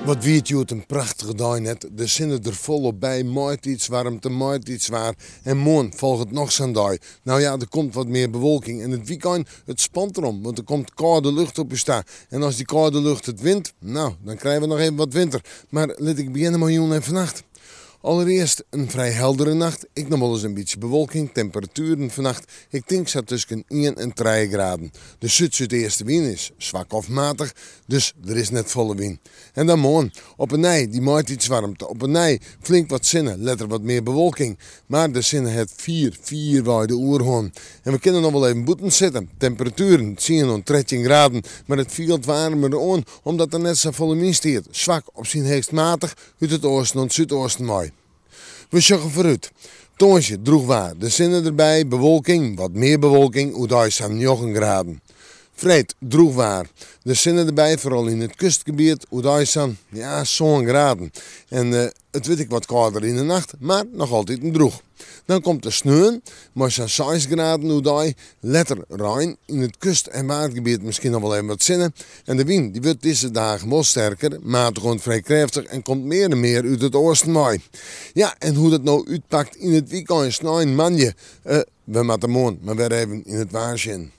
Wat wie it hjoed in prachtige dei net? De sinne der folop by, maitiidswaarmte, maitiidswaar en moarn folget noch sa'n dei. Nou ja, der komt wat mear bewolking en it wykein, it spant derom, want der komt kâlde lucht op ús ta. En as dy kâlde lucht it wint, nou, dan krije we noch even wat winter. Mar lit ik begjinne mei jûn en fannacht. Allerearst in frij heldere nacht, ek noch wolris in bytsje bewolking, temperatueren fannacht, ik tink sa tusken ien en trije graden. De súd-súdeastewyn is swak of matich, dus der is net folle wyn. En dan moarn, op 'e nij dy maitiidswaarmte, op 'e nij flink wat sinne, letter wat mear bewolking. Mar de sinne hat fier, fierwei de oerhân. En we kinne noch wol even bûten sitte. Temperatueren tsien oant 13 graden, mar it fielt waarmer oan omdat der net safolle wyn stiet. Swak op syn heechst matich út it oasten oant súdoasten wei. We sjogge foarút. Tongersdei drûch waar, de sinne derby, bewolking, wat mear bewolking, oerdei sa'n njoggen graden. Freed drûch waar, de sinne derby, foaral yn it kustgebiet, oerdei sa'n, ja, sân graden. En it wurdt ek wat kâlder yn de nacht, mar noch altiten drûch. Dan komt de sneon, mei sa'n seis graden oerdei, letter rein, yn it kust en waadgebiet miskien noch wol even wat sinne. En de wyn dy wurdt dizze dagen wol sterker, matich oant frij krêftich en komt mear en mear út it oasten wei. Ja, en hoe't dat no útpakt yn it wykein, snein, moandei, we moatte moarn mar wer even yn it waar sjen.